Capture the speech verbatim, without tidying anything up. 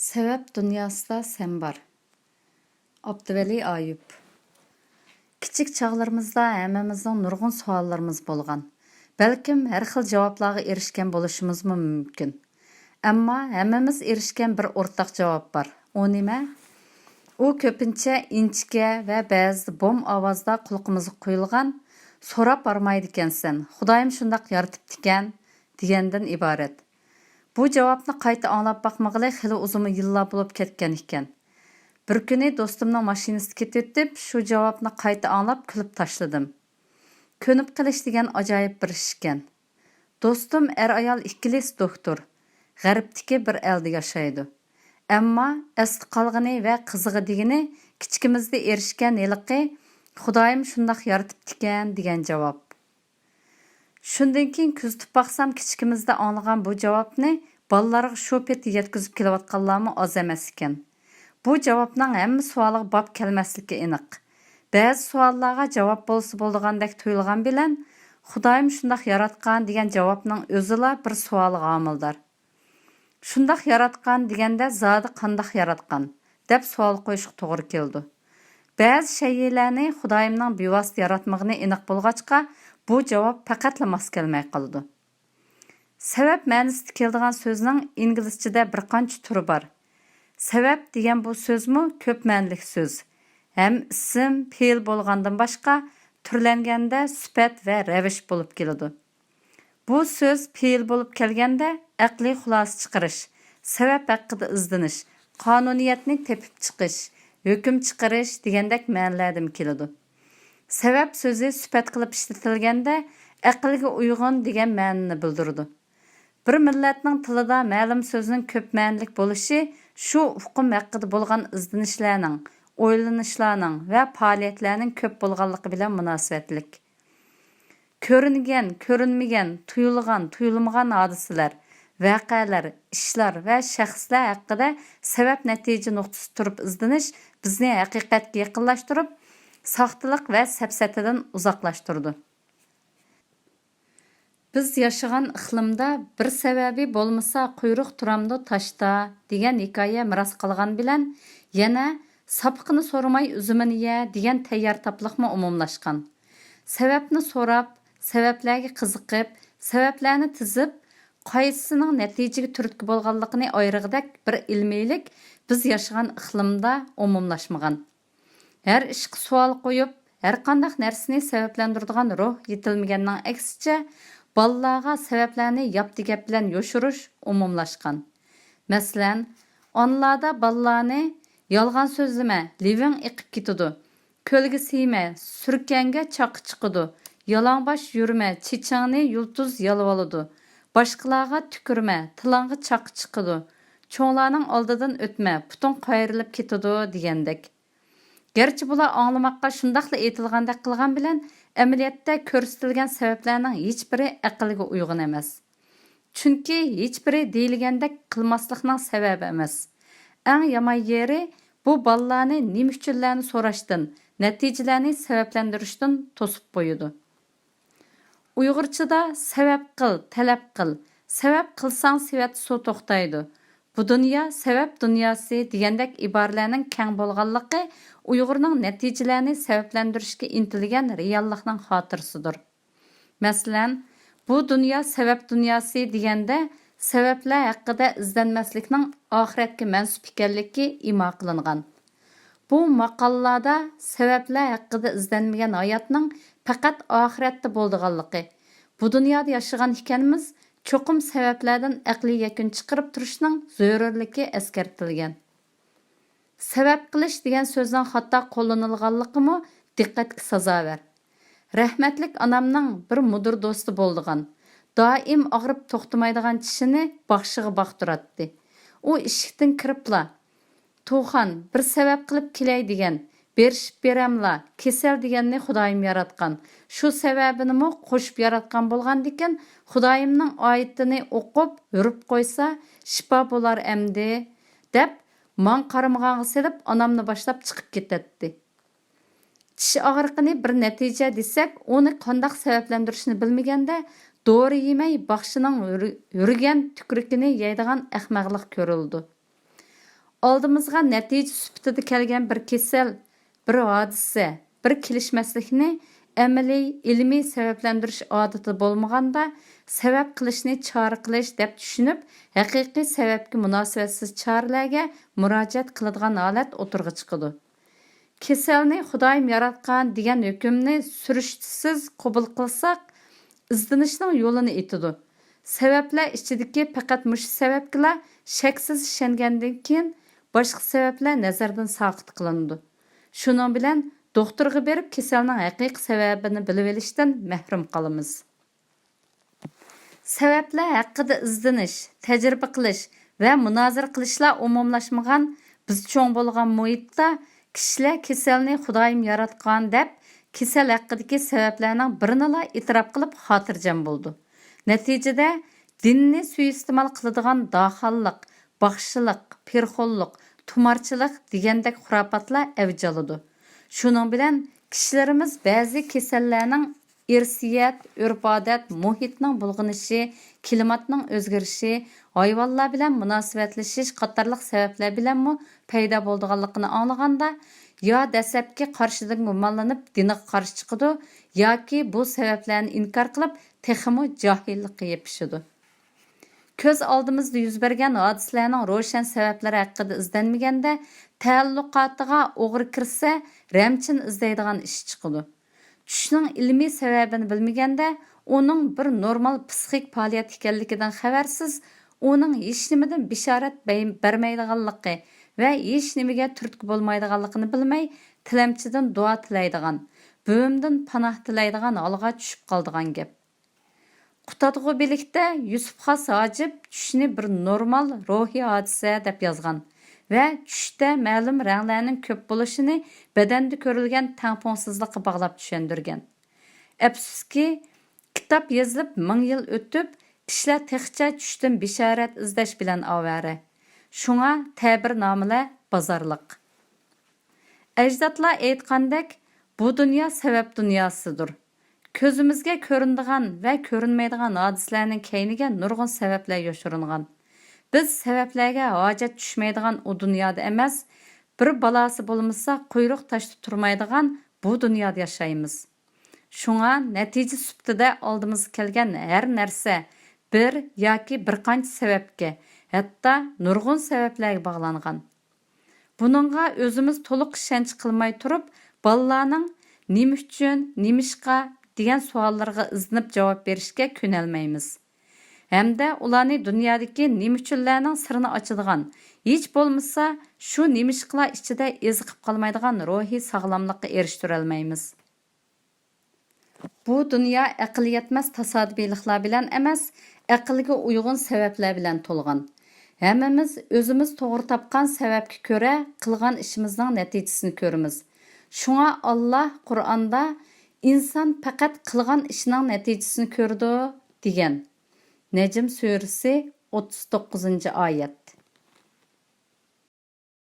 سەۋەب دۇنياسىدا سەن بار. ئابدۇۋەلى ئايۇپ. كىچىك چاغلىرىمىزدا ھەممىمىزنىڭ نۇرغۇن سوئاللىرىمىز بولغان. بەلكىم ھەر خىل جاۋابلارغا ئېرىشكەن بولۇشىمىزمۇ مۇمكىن. ئەمما ھەممىمىز ئېرىشكەن بىر ئورتاق جاۋاب بار. ئۇ نېمە؟ ئۇ كۆپىنچە ئىنچىكە ۋە بەزىدە بوم ئاۋازدا قۇلىقىمىزغا قۇيۇلغان، «سوراپ ھارمايدىكەنسەن، خۇدايىم شۇنداق يارىتىپتىكەن» دېگەندىن ئىبارەت. بۇ جاۋابنى قايتا ئاڭلاپ باقمىغىلى خېلى ئۇزۇن يىللار بولۇپ كەتكەن ئىكەن. بىر كۈنى دوستۇمنىڭ ماشىنىسىدا كېتىۋېتىپ، شۇ جاۋابنى قايتا ئاڭلاپ كۈلۈپ تاشلىدىم. كۆنۈپ قېلىش دېگەن ئاجايىپ بىر ئىش ئىكەن. دوستۇم ئەر-ئايال ئىككىلىسى دوكتور، غەربتىكى بىر ئەلدە ياشايدۇ. ئەمما ئەستە قالغىنى ۋە قىزىقىدىغىنى كىچىكىمىزدە ئېرىشكەن ھېلىقى «خۇدايىم شۇنداق يارىتىپتىكەن» دېگەن جاۋاب. شۇندىن كېيىن كۆزىتىپ باقسام، كىچىكىمىزدە ئاڭلىغان بۇ جاۋابنى بالىلارغا شۇ پېتى يەتكۈزۈپ كېلىۋاتقانلارمۇ ئاز ئەمەس ئىكەن. بۇ جاۋابنىڭ ھەممە سوئالغا باب كەلمەسلىكى ئېنىق. بەزى سوئاللارغا جاۋاب بولسا بولىدىغاندەك تۇيۇلغان بىلەن، «خۇدايىم شۇنداق ياراتقان» دېگەن جاۋابنىڭ ئۆزىلا بىر سوئالغا ھامىلىدار. «شۇنداق ياراتقان» دېگەندە زادى قانداق ياراتقان؟ دەپ سوئال قويۇشقا توغرا كېلىدۇ. بەزى شەيئىلەرنى خۇدايىمنىڭ بىۋاسىتە ياراتمىغىنى ئېنىق بولغاچقا، بۇ جاۋاب پەقەتلا ماس كەلمەي قالىدۇ. سەۋەب مەنىسىدە كېلىدىغان سۆزنىڭ ئىنگلىزچىدە بىر قانچە تۈرى بار. سەۋەب دېگەن بۇ سۆزمۇ كۆپ مەنىلىك سۆز. ھەم ئىسىم، پېئىل بولغاندىن باشقا، تۈرلەنگەندە سۈپەت ۋە رەۋىش بولۇپ كېلىدۇ. بۇ سۆز پېئىل بولۇپ كەلگەندە، ئەقلىي خۇلاسە چىقىرىش، سەۋەب ھەققىدە ئىزدىنىش، قانۇنىيەتنى تېپىپ چىقىش، ھۆكۈم چىقىرىش دېگەندەك مەنىلەردىمۇ كېلىدۇ. سەۋەب سۆزى سۈپەت قىلىپ ئىشلىتىلگەندە، ئەقىلگە ئۇيغۇن دېگەن مەنىنى بىلدۈرىدۇ. بىر مىللەتنىڭ تىلىدا مەلۇم سۆزنىڭ كۆپ مەنىلىك بولۇشى شۇ ئۇقۇم ھەققىدە بولغان ئىزدىنىشلەرنىڭ، ئويلىنىشلارنىڭ ۋە پائالىيەتلەرنىڭ كۆپ بولغانلىقى بىلەن مۇناسىۋەتلىك. كۆرۈنگەن، كۆرۈنمىگەن، تۇيۇلغان، تۇيۇلمىغان ھادىسىلەر، ۋەقەلەر، ئىشلار ۋە شەخسلەر ھەققىدە سەۋەب-نەتىجە نۇقتىسىدا تۇرۇپ ئىزدىنىش بىزنى ھەقىقەتكە يېقىنلاشتۇرۇپ، ساختىلىق ۋە سەپسەتىدىن ئۇزاقلاشتۇرىدۇ. بىز ياشىغان ئىقلىمدا «بىر سەۋەبى بولمىسا، قۇيرۇق تۇرامدۇ تاشتا» دېگەن ھېكايە مىراس قالغان بىلەن، يەنە «ساپىقىنى سورىماي، ئۈزۈمىنى يە» دېگەن تەييار تاپلىقمۇ ئومۇملاشقان. سەۋەبنى سوراپ، سەۋەبلەرگە قىزىقىپ، سەۋەبلەرنى تىزىپ، قايسىسىنىڭ نەتىجىگە تۈرتكە بولغانلىقىنى ئايرىغۇدەك بىر ئىلمىيلىك بىز ياشىغان ئىقلىمدا ئومۇملاشمىغان. ھەر ئىشقا سوئال قويۇپ، ھەرقانداق نەرسىنى سەۋەبلەندۈرىدىغان روھ يېتىلمىگەننىڭ ئەكسىچە، بالىلارغا سەۋەبلەرنى ياپتى گەپ بىلەن يوشۇرۇش ئومۇملاشقان. مەسىلەن، ئانىلاردا بالىلارنى «يالغان سۆزلىمە، لېۋىڭ ئېقىپ كېتىدۇ، كۆلگە سىيمە، سۈركەڭگە چاققا چىقىدۇ، يالاڭباش يۈرمە، چېچىڭنى يۇلتۇز يالىۋالىدۇ، باشقىلارغا تۈكۈرمە، تىلىڭغا چاققا چىقىدۇ، چوڭلارنىڭ ئالدىدىن ئۆتمە، پۇتۇڭ قايرىلىپ كېتىدۇ» دېگەندەك. گەرچە بۇلار ئاڭلىماققا شۇنداقلا ئېيتىلغاندەك قىلغان بىلەن، ئەمەلىيەتتە كۆرسىتىلگەن سەۋەبلەرنىڭ ھېچبىرى ئەقىلگە ئۇيغۇن ئەمەس. چۈنكى ھېچبىرى دېيىلگەندەك قىلماسلىقنىڭ سەۋەبى ئەمەس. ئەڭ يامان يېرى، بۇ بالىلارنى نېمە ئۈچۈنلەرنى سوراشتىن، نەتىجىلەرنى سەۋەبلەندۈرۈشتىن توسۇپ قويىدۇ. ئۇيغۇرچىدا «سەۋەب قىل، تەلەپ قىل، سەۋەب قىلساڭ سېۋەتتە سۇ توختايدۇ، بۇ دۇنيا سەۋەب دۇنياسى» دېگەندەك ئىبارىلەرنىڭ كەڭ بولغانلىقى ئۇيغۇرنىڭ نەتىجىلەرنى سەۋەبلەندۈرۈشكە ئىنتىلگەن رېئاللىقنىڭ خاتىرىسىدۇر. مەسىلەن، «بۇ دۇنيا سەۋەب دۇنياسى» دېگەندە، سەۋەبلەر ھەققىدە ئىزدەنمەسلىكنىڭ ئاخىرەتكە مەنسۇپ ئىكەنلىكى ئىما قىلىنغان. بۇ ماقالىلاردا سەۋەبلەر ھەققىدە ئىزدەنمىگەن ھاياتنىڭ پەقەت ئاخىرەتتە بولىدىغانلىقى، بۇ دۇنيادا ياشىغان ئىكەنمىز، چوقۇم سەۋەبلەردىن ئەقلىي يەكۈن چىقىرىپ تۇرۇشنىڭ زۆرۈرلۈكى ئەسكەرتىلگەن. «سەۋەب قىلىش» دېگەن سۆزنىڭ خاتا قوللىنىلغانلىقىمۇ دىققەتكە سازاۋەر. رەھمەتلىك ئانامنىڭ بىر مۇدىر دوستى بولىدىغان، دائىم ئاغرىپ توختىمايدىغان چىشىنى باخشىغا باقتۇراتتى. ئۇ ئىشىكتىن كىرىپلا، «تۇخان، بىر سەۋەب قىلىپ كېلەي دېگەن، بېرىشىپ بېرەملا، كېسەل دېگەننى خۇدايىم ياراتقان، شۇ سەۋەبىنىمۇ قوشۇپ ياراتقان بولغاندىكىن، خۇدايىمنىڭ ئايىتىنى ئوقۇپ، ھۆرۈپ قويسا، شىپا بولار ئەمدى» دەپ، ماڭا قارىمىغانغا سېلىپ، ئانامنى باشلاپ چىقىپ كېتەتتى. چىش ئاغرىقىنى بىر نەتىجە دېسەك، ئۇنى قانداق سەۋەبلەندۈرۈشنى بىلمىگەندە، دورا يېمەي، باخشىنىڭ ھۆر-، ھۆرگەن تۈكرۈكىنى يەيدىغان ئەخمەقلىق كۆرۈلىدۇ. ئالدىمىزغا نەتىجە سۈپىتىدە كەلگەن بىر كېسەل، بىر ھادىسە، بىر كېلىشمەسلىكنى ئەمەلىي، ئىلمىي سەۋەبلەندۈرۈش ئادىتىدە بولمىغاندا، سەۋەب قىلىشنى چارە قىلىش دەپ چۈشىنىپ، ھەقىقىي سەۋەبكە مۇناسىۋەتسىز چارىلەرگە مۇراجىئەت قىلىدىغان ھالەت ئوتتۇرىغا چىقىدۇ. كېسەلنى خۇدايىم ياراتقان دېگەن ھۆكۈمنى سۈرۈشتىسىز قوبۇل قىلساق، ئىزدىنىشنىڭ يولىنى ئېتىدۇ. سەۋەبلەر ئىچىدىكى پەقەت مۇشۇ سەۋەبكىلا شەكسىز ئىشەنگەندىن كېيىن، باشقا سەۋەبلەر نەزەردىن ساقىت قىلىنىدۇ. شۇنىڭ بىلەن دوختۇرغا بېرىپ كېسەلنىڭ ھەقىقىي سەۋەبىنى بىلىۋېلىشتىن مەھرۇم قالىمىز. سەۋەبلەر ھەققىدە ئىزدىنىش، تەجرىبە قىلىش ۋە مۇنازىرە قىلىشلار ئومۇملاشمىغان، بىز چوڭ بولغان مۇھىتتا كىشىلەر كېسەلنى خۇدايىم ياراتقان دەپ، كېسەل ھەققىدىكى سەۋەبلەرنىڭ بىرىنىلا ئېتىراپ قىلىپ خاتىرجەم بولىدۇ. نەتىجىدە، دىننى سۇيىئىستېمال قىلىدىغان داخانلىق، باخشىلىق، پېرىخونلۇق، تۇمارچىلىق دېگەندەك خۇراپاتلار ئەۋج ئالىدۇ. شۇنىڭ بىلەن كىشىلىرىمىز بەزى كېسەللەرنىڭ ئىرسىيەت، ئۆرپ-ئادەت، مۇھىتنىڭ بۇلغىنىشى، كىلىماتنىڭ ئۆزگىرىشى، ھايۋانلار بىلەن مۇناسىۋەتلىشىش قاتارلىق سەۋەبلەر بىلەنمۇ پەيدا بولىدىغانلىقىنى ئاڭلىغاندا، يا دەسلەپكى قارشىدىن گۇمانلىنىپ دىنىغا قارشى چىقىدۇ، ياكى بۇ سەۋەبلەرنى ئىنكار قىلىپ تېخىمۇ جاھىللىققا يېپىشىدۇ. كۆز ئالدىمىزدا يۈز بەرگەن ھادىسىلەرنىڭ روشەن سەۋەبلىرى ھەققىدە ئىزدەنمىگەندە، تەئەللۇقاتىغا ئوغرى كىرسە، رەمچىن ئىزدەيدىغان ئىش چىقىدۇ. چۈشنىڭ ئىلمىي سەۋەبىنى بىلمىگەندە، ئۇنىڭ بىر نورمال پسىخىك پائالىيەت ئىكەنلىكىدىن خەۋەرسىز، ئۇنىڭ ھېچنېمىدىن بېشارەت بەي-، بەرمەيدىغانلىقى ۋە ھېچنېمىگە تۈرتكە بولمايدىغانلىقىنى بىلمەي، تىلەمچىدىن دۇئا تىلەيدىغان، بۆمدىن پاناھ تىلەيدىغان ھالغا چۈشۈپ قالىدىغان گەپ. قۇتادغۇ بىلىكتە يۈسۈپ خاس ھاجىپ چۈشنى بىر نورمال روھىي ھادىسە دەپ يازغان ۋە چۈشتە مەلۇم رەڭلەرنىڭ كۆپ بولۇشىنى بەدەندە كۆرۈلگەن تەڭپۇڭسىزلىققا باغلاپ چۈشەندۈرگەن. ئەپسۇسكى، كىتاب يېزىلىپ مىڭ يىل ئۆتۈپ، كىشىلەر تېخىچە چۈشتىن بېشارەت ئىزدەش بىلەن ئاۋارە. شۇڭا تەبىرنامىلەر بازارلىق. ئەجدادلار ئېيتقاندەك، بۇ دۇنيا سەۋەب دۇنياسىدۇر. كۆزىمىزگە كۆرۈنىدىغان ۋە كۆرۈنمەيدىغان ھادىسىلەرنىڭ كەينىگە نۇرغۇن سەۋەبلەر يوشۇرۇنغان. بىز سەۋەبلەرگە ھاجەت چۈشمەيدىغان ئۇ دۇنيادا ئەمەس، بىر بالاسى بولمىسا قۇيرۇق تاشتا تۇرمايدىغان بۇ دۇنيادا ياشايمىز. شۇڭا نەتىجە سۈپىتىدە ئالدىمىزغا كەلگەن ھەر نەرسە بىر ياكى بىر قانچە سەۋەبكە، ھەتتا نۇرغۇن سەۋەبلەرگە باغلانغان. بۇنىڭغا ئۆزىمىز تولۇق ئىشەنچ قىلماي تۇرۇپ، بالىلارنىڭ «نېمە ئۈچۈن؟ نېمىشقا؟» دېگەن سوئاللىرىغا ئىزدىنىپ جاۋاب بېرىشكە كۆنەلمەيمىز. ھەمدە ئۇلارنى دۇنيادىكى نېمە ئۈچۈنلەرنىڭ سىرىنى ئاچىدىغان، ھېچ بولمىسا شۇ نېمىشقىلار ئىچىدە ئېزىقىپ قالمايدىغان روھىي ساغلاملىققا ئېرىشتۈرەلمەيمىز. بۇ دۇنيا ئەقلى يەتمەس تاسادىپىيلىقلار بىلەن ئەمەس، ئەقىلگە ئۇيغۇن سەۋەبلەر بىلەن تولغان. ھەممىمىز ئۆزىمىز توغرا تاپقان سەۋەبكە كۆرە قىلغان ئىشىمىزنىڭ نەتىجىسىنى كۆرىمىز. شۇڭا ئاللاھ قۇرئاندا، «ئىنسان پەقەت قىلغان ئىشىنىڭ نەتىجىسىنى كۆرىدۇ» دېگەن. نەجم سۈرىسى، ئوتتۇز توققۇزىنچى ئايەت.